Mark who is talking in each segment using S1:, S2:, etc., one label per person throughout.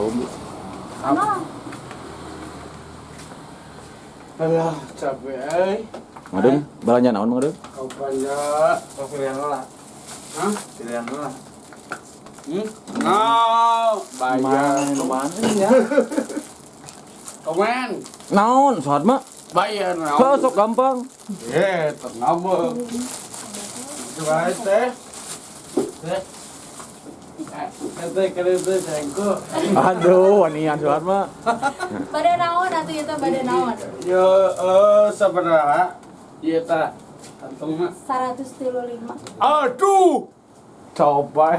S1: Tahu, Bu.
S2: Ano?
S3: Alah, capek euy.
S1: Ngadeng, balanja naon, Mang Adeng?
S3: Kau banyak.
S4: Oh, pilihan lo lah.
S3: Hah?
S4: Pilihan lo lah.
S3: Hmm? No, bayar.
S1: Mana ya?
S3: Komen,
S1: Naon, saat mah?
S3: Bayar naon.
S1: Sok gampang.
S3: Eh, tengah. Coba teh. Teh. Teh kali teh sayangku.
S1: Aduh, wanian saat mah.
S2: Bade naon atuh ieu teh, bade naon?
S3: Yo, sabaraha? Ieu tah. Kantongna.
S2: 135.
S3: Aduh. Coba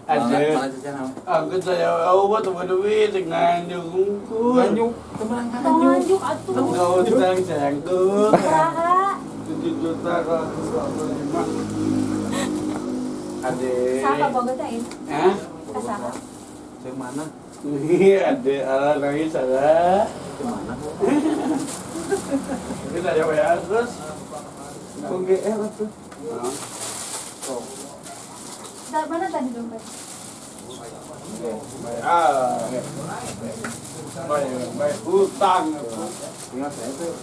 S3: ada.
S4: Mana jajan apa?
S3: Aku saya obat buat duit nganjuk.
S4: Nganjuk. Kemana
S2: Tong
S4: nganjuk?
S2: nganjuk atuh.
S3: Enggak utang, sayangku.
S2: Saha?
S3: 7.145. Ade.
S2: Saha boga teh ieu?
S3: Hah?
S2: Ka saha?
S4: Yang mana?
S3: Nih, ade ala nangis ala.
S4: Yang mana?
S3: Ini saya bayar terus.
S4: Kok GR tuh?
S2: Mana tadi dompet?
S3: Bayar. Bayar, bayar hutang.
S4: Tinggal saya tuh.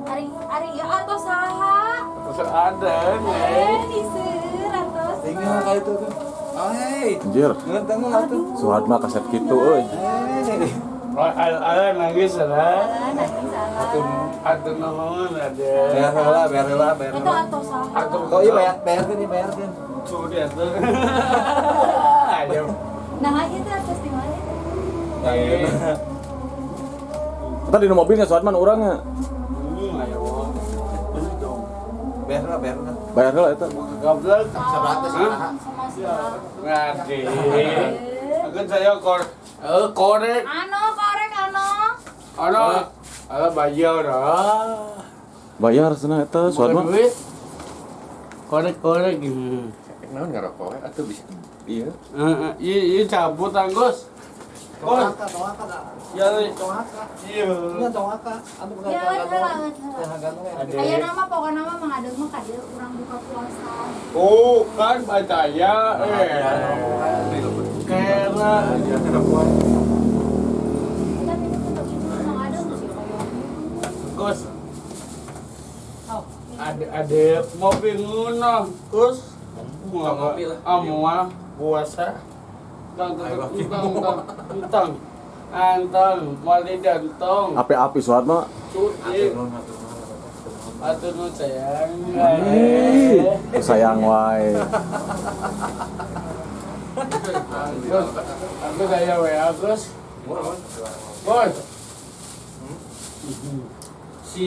S2: Ari ari ieu atau saha?
S3: Terus ada nih.
S2: Eh, diseur atos.
S4: Tinggal kayak itu tuh. Oh, hey.
S1: Anjir,
S4: Ngenteng lah tuh.
S1: Suhat mah kasep kitu euy.
S4: Hey.
S3: Ala ala nangis ala.
S2: Alah, nangis alah.
S3: Aduh nuhun ada.
S4: Bayar heula, bayar heula, bayar
S2: Itu
S4: heula.
S2: atau saha?
S3: Aduh.
S4: Oh iya bayar, bayarkan nih, bayarkan.
S3: Sudah tuh. Ayo.
S2: Nah, ieu teh atos di mana teh?
S3: Eh.
S1: Tadi di mobilnya Suhat mah urangnya.
S3: Ayo.
S4: Bayar heula, bayar heula.
S1: Bayar heula eta.
S3: Goblok.
S4: Sabaraha teh, sabaraha?
S2: Sama siapa?
S3: Ngadi. Aku saya kor eh korek.
S2: Ano, korek ano.
S3: Ano? Ala bayar dah.
S1: Bayar cenah eta Suhat
S3: Bukan
S1: mah.
S3: duit. Korek korek.
S5: Naon ngarokok we atuh bisa. Iya.
S3: Heeh, iya iya cabut Anggus. Gus.
S4: Tong aka, tong aka.
S3: Ya,
S4: Tong aka.
S3: iya.
S4: Iya, tong aka. Anu bukan
S2: Ya,
S4: tong
S2: heula,
S4: aka.
S2: heula.
S4: Yang gantung ya.
S3: Ada.
S2: Aya nama pokokna mah Mang Adeng mah ka dieu urang buka puasa.
S3: Oh, kan bacaya eh. Kera.
S2: Tapi ini untuk ibu Mang Adeng sih kayak.
S3: Gus,
S2: Oh.
S3: ada ada mobil ngono, Gus.
S5: Ngopi lah.
S3: Ah, moal puasa. Tang tang tang tang tang. Antang, mali dantong.
S1: Api-api Suhat mah.
S3: Cuti. Atur nu sayang.
S1: Ih, sayang wae.
S3: Gus, aku saya WA Gus. Bos. Si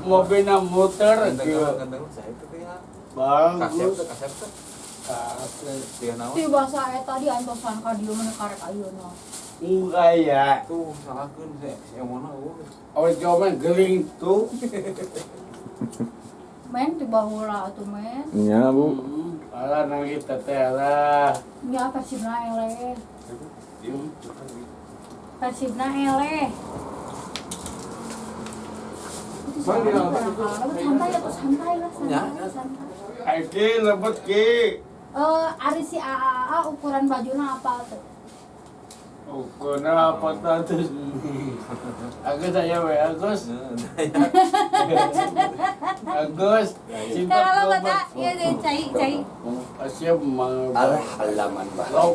S3: mobilnya muter
S4: Ganteng,
S3: gitu.
S4: ganteng. Saya itu ya.
S3: Bagus.
S4: Kasep tuh, kasep tuh.
S3: Kasep.
S4: Dia naon?
S2: Ti bahasa eta di antosan ka dieu mah karek ayeuna.
S3: Enggak ya.
S4: Tuh, salahkeun si si Emona eueuh.
S3: Awal jawaban geling tuh.
S2: Men ti baheula atuh men.
S1: Nya, Bu.
S3: Alah nangis teteh alah.
S2: Nya Persibna eleh. Persibna eleh. Itu
S3: Bang,
S2: siapa
S3: di
S2: barangkali. Santai ya, santai lah,
S4: Ya,
S2: santai,
S4: ya.
S2: santai.
S3: Aki lebet ki.
S2: Eh, ari si AAA ukuran bajunya apa tuh?
S3: Ukuran apa tadi? Aku saya WA Gus. Agus, cinta
S2: Kalau kata, iya deh, cai, cai.
S3: Asia mau.
S5: Alah halaman bae.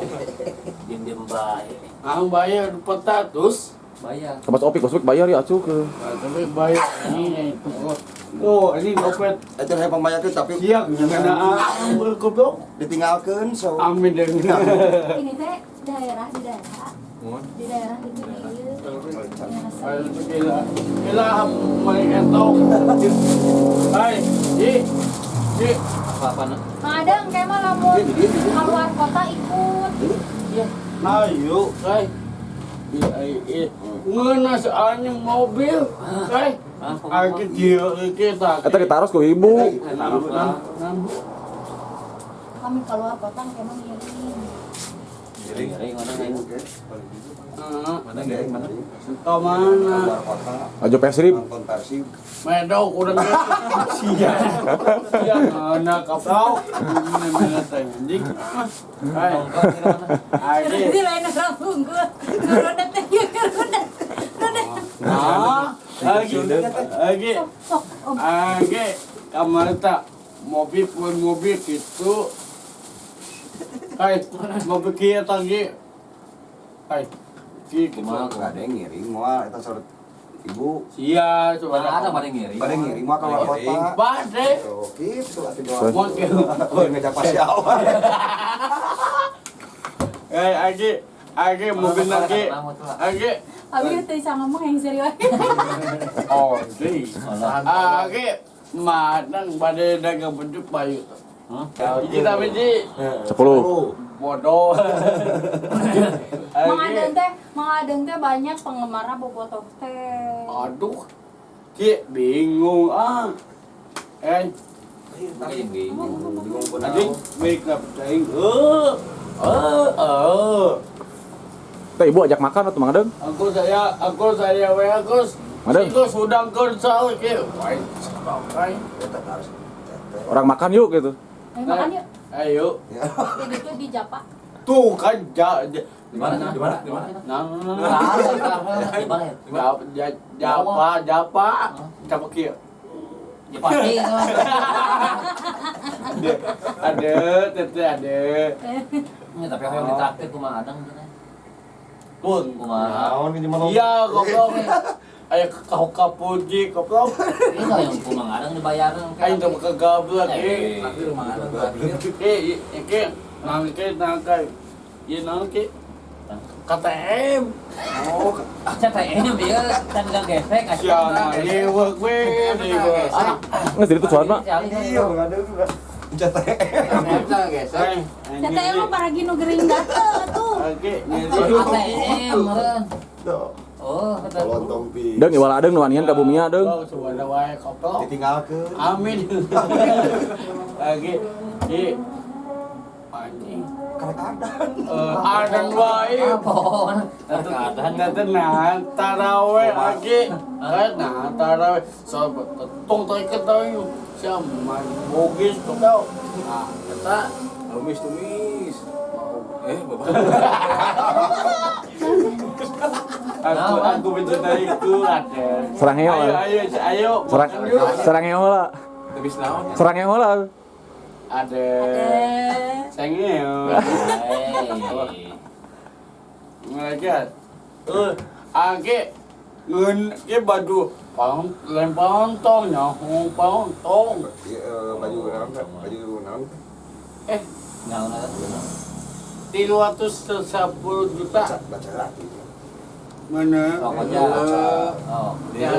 S5: Diem-diem bae.
S3: Ah bayar petatus.
S5: Bayar.
S1: Kapas opik, Bos bayar ya acu ke.
S3: Tapi bayar ini itu. Oh, ini dompet
S6: Itu saya pembayarkeun tapi
S3: siang jangan ah goblok.
S6: ditinggalkeun so.
S3: Amin dengan.
S2: Ini teh daerah di daerah,
S4: Mun.
S2: di daerah itu ieu.
S3: Ayo gila. Gila main entok. Hai, Ji. Ji.
S5: Apa-apa na?
S2: Mang Adeng kayak mah lamun keluar kota ikut.
S3: Ayo, hai. Iya, iya. Ngeuna soalnya mobil, hai. Aki dia kita.
S1: Eta ditaros ku ibu.
S3: Nambu.
S2: Kami keluar kota kayak mah ngiring.
S5: Ngiring mana aing.
S3: Heeh.
S4: Mana ngiring mana?
S3: Ke mana?
S6: Keluar kota.
S1: Ajo Persib.
S6: Nonton Persib.
S3: Medok urang ge. Sia. Sia mana kaprok. Mana teh anjing. Hai. Age.
S2: Jadi lain orang unggul. Ngerodet teh ngerodet. Ngerodet.
S3: Ah, age. Age.
S2: Sok, om.
S3: Age kamari tak mobil pun mobil gitu. Hai, mobil kia tanggi. Hai. Ki gitu.
S5: Kumaha?
S6: Enggak ada yang ngiring moal eta saur ibu.
S3: Sia coba
S5: Mana ada pada ngiring.
S6: Bade ngiring moal keluar kota.
S3: Bade.
S6: Tuh, gitu atuh doa.
S3: Mau ke.
S6: Ngejak pasiawan.
S3: Eh, age, age mobil lagi. Age.
S2: Abi teh bisa ngomong yang serius.
S3: Oh, di. Age, manang bade dagang bentuk bayu. Hiji tapi ji
S1: 10.
S3: bodoh.
S2: Mang
S3: Age.
S2: Adeng teh banyak penggemarnya bobotoh teh.
S3: Aduh, Ki bingung ah. Eh,
S5: Anjing bingung.
S6: Bingung pun
S3: anjing make up aing. Eh, eh, eh.
S1: Teh ibu ajak makan atau Mang Adeng?
S3: Aku saya we aku.
S1: Madang.
S3: Aku sudah konsol ki. Wai, kai.
S6: Eta harus.
S1: Orang makan yuk gitu.
S2: Ayo makan yuk.
S3: Ayo.
S2: Jadi tuh di Japa.
S3: Tuh kan ja, ja.
S4: Di mana? Di mana? Di mana?
S3: Nah, nah, nah.
S5: Di mana?
S3: Ja, ja, japa, japa. Japa ki.
S5: Jepati.
S3: Ada, ada, teteh ada.
S5: Ini tapi aku yang ditraktir kumaha Adeng cenah.
S3: Tuh,
S5: Kumaha.
S6: Naon ini mah.
S3: Iya, goblok. Ayo ke kapuji, goblok.
S5: Ini kalau yang kumaha Adeng dibayarin.
S3: Ayo tuh kegablek eh.
S4: Traktir rumah ada traktir.
S3: Eh, iki nangke nangke. Ieu naon ki? KTM.
S6: Oh,
S5: CTM bieu can gesek
S3: Sia lewek we lewek. Ah,
S1: Nggak jadi tuh mah.
S6: iya enggak ada juga. CTM.
S3: eh,
S2: CTM mah para gino gering gatel tuh.
S3: Oke,
S5: ATM meureun.
S6: Tuh.
S5: Oh, kata
S6: Lontong pi.
S1: Deng iwal adeng nu anian ka bumina deng.
S3: Oh, suara wae koplok.
S6: Ditinggalkeun.
S3: Amin. Lagi, ki anjing.
S6: Karek adan.
S3: Eh, adan wae.
S5: Apa? Keadaan
S3: Nanti nah taraweh lagi. Nah taraweh. So tong tong ikat tau yuk. Siapa bogis tuh kau. Nah, kita
S4: Tumis tumis. Eh, bapak.
S3: aku mencintaiku ada.
S1: Serang heo.
S3: Ayo ayo ayo.
S1: Serang
S3: makan yuk.
S1: serang heo lah.
S4: Tumis naon?
S1: Serang heo lah.
S3: Ada.
S2: Ada.
S3: Sengil. Mereka. Eh, age ngeun ke baju pang lempang tong nyaho pang tong.
S6: Iya, baju naon teh? Baju naon teh?
S3: Eh,
S5: Naon eta?
S3: 310 juta.
S6: Baca baca lagi.
S3: Mana?
S5: Pokoknya. Oh.
S3: Ya,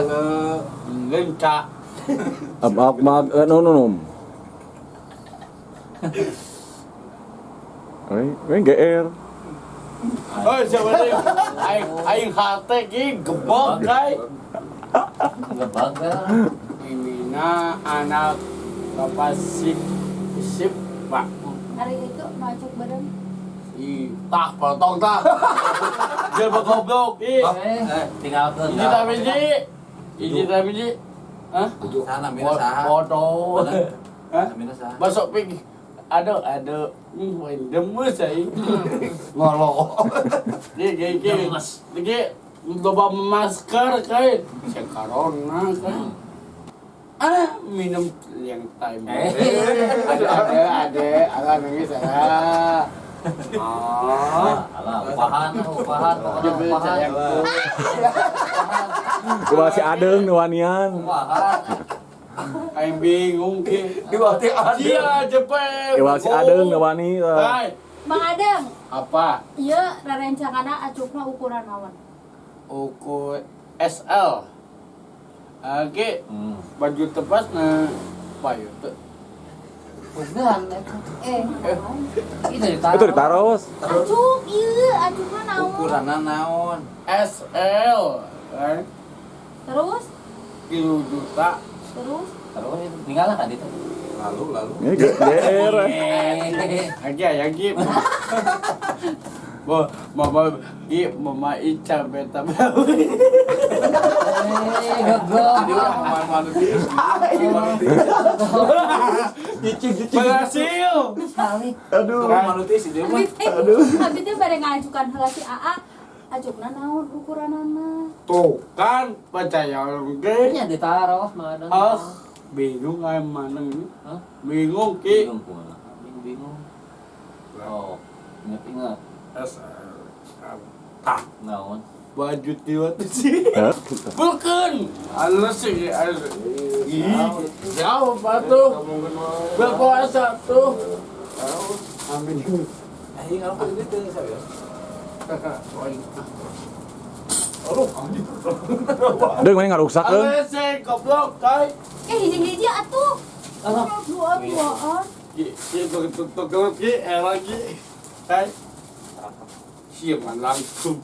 S3: lencak.
S1: Ab ab mag no no no. Eh, eh GR.
S3: Oh, siapa nih? Aing aing hate ki gebok kai.
S5: Gebang teh.
S3: Mimina anak bapak sip sip pak.
S2: Hari itu macuk badan.
S3: Ih, tak potong tak. Dia goblok. Ih,
S5: Eh, tinggalkeun.
S3: Iji tapi ji. Iji tapi ji. Hah?
S4: Saha namina saha?
S3: Bodoh. Hah?
S4: Namina saha?
S3: Masuk ping. Aduh, aduh. Main demes saya.
S6: Ngolok.
S3: Gi, gi, gi.
S5: Demes.
S3: Gi, loba masker kai. Si corona kai. Ah, minum yang time.
S5: Eh.
S3: Ada, ada, ada. Alah, nangis. Ah. Ah.
S5: Alah, upahan, upahan, pokoknya
S3: Dia beli
S5: upahan.
S3: sayangku.
S1: Iwal si adeng nu wanian.
S5: Upahan.
S3: Aing bingung ki.
S6: Diwati adeng.
S3: Iya, cepet.
S1: Iwal si adeng nu wani.
S3: Hai,
S2: Mang Adeng,
S3: apa?
S2: iya rerencanganna acukna ukuran naon?
S3: Ukur SL. Oke,
S5: Hmm.
S3: baju tepas nah payu tuh.
S5: Bukan, eta.
S2: Eh,
S5: Itu ditaruh.
S1: Itu ditaros.
S2: acuk iya acukna naon?
S4: Ukuranna naon?
S3: SL. Eh,
S2: Terus,
S3: 3 juta.
S2: terus
S5: Terus itu tinggal kan itu.
S4: Lalu lalu.
S1: Ini GR.
S5: Eh.
S3: Lagi ya, lagi. Mama i mama Ica beta.
S5: Eh, gagah.
S4: Jadi orang malu-malu tiis. Malu tiis.
S1: Cicing cicing.
S3: Berhasil.
S5: Salik.
S1: Aduh.
S4: Malu tiis dia mah.
S2: Abi teh, abi teh bade ngajukan heula si AA. Acukna naon ukuranana?
S3: Tuh kan percaya orang ge.
S5: Nya ditaros mah ada.
S3: Ah, bingung aing mana ini.
S5: Hah?
S3: Bingung ki.
S5: Bingung kumaha? Bingung. Oh, ingat-ingat.
S3: Tah,
S5: Naon?
S3: baju tiwa tuh sih.
S1: Hah?
S3: Bukan. Alus sih, alus. Ih, jauh batu. Berpuasa tuh. Ambil.
S4: Anjing kalau ini teu serius.
S1: Deung mending ngaruksakeun.
S3: Alus sih, goblok, kai.
S2: Eh hiji-hiji atuh.
S5: Ah.
S2: Dua duaan.
S3: Ki, ki, tuh, tuh, tuh, tuh, ki, eh lagi. Kai. Siapa langsung.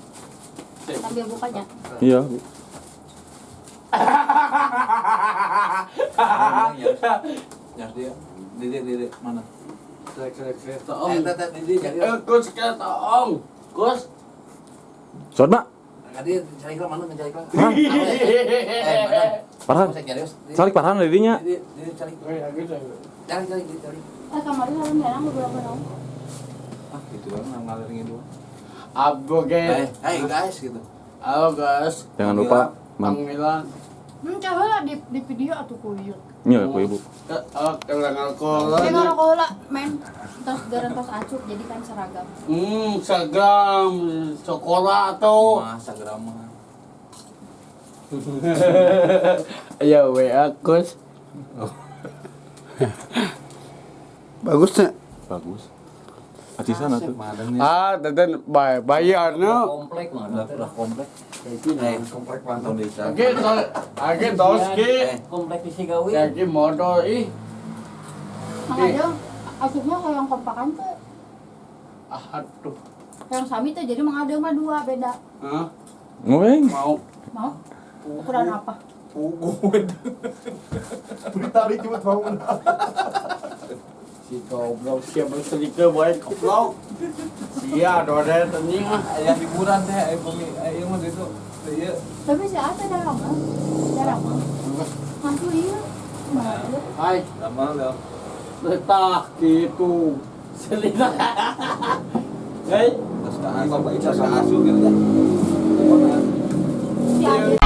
S2: Sambil bukanya.
S1: Iya.
S4: Nyas dia. Dede dede mana?
S3: Kereta
S4: Eh,
S3: om.
S4: teh dede cari.
S3: Eh, Gus kereta om. Gus.
S1: Suat mak.
S4: Tadi cari iklan mana cari iklan?
S1: Hah?
S4: Eh, mana?
S1: Parhan.
S4: Saya nyarios.
S1: Calik parhan didinya.
S4: Dede dede cari. Cari cari cari.
S2: Eh kamari harus nyerang beberapa naon.
S4: Ah, gitu kan ngalir ngidul.
S3: Aboge.
S4: Hey guys gitu.
S3: Halo guys.
S1: Jangan lupa mam.
S3: Panggilan.
S2: Heula di video atuh ku ieu.
S1: Nya ku ibu.
S3: Kelang alkohol.
S2: Dia ngerokok heula, men. Tos garantos acuk jadi kan seragam.
S3: Seragam sekolah atau
S4: Masa grama.
S3: Ya WA Gus. Bagus nih.
S1: Bagus. Acisan atuh.
S3: Ah, teten bayar no.
S5: Komplek mah ada.
S4: Udah komplek. Eh, komplek pantau desa.
S3: Oke, oke tos ki.
S5: Komplek di Sigawi.
S3: Jadi modal ih.
S2: Makanya acuknya hoyong kompakan teh.
S3: Aduh.
S2: Hoyong sami teh jadi Mang Adeng mah dua beda.
S3: Hah?
S1: Ngomeng.
S3: Mau.
S2: Mau? Ukuran apa?
S6: Pugu. Ditarik cuma bangun.
S3: Si goblok siapa sedikit boy goblok. Sia dodet anjing ah.
S4: Aya hiburan teh aya bumi aya mah itu. Ieu.
S2: Tapi si Ate darah mah. Darah mah. Mantu ieu. Mah ieu.
S3: Hai,
S4: Lama loh.
S3: letak gitu. Selina. Hei,
S4: Terus ke asu gitu ya.
S2: Si Ade.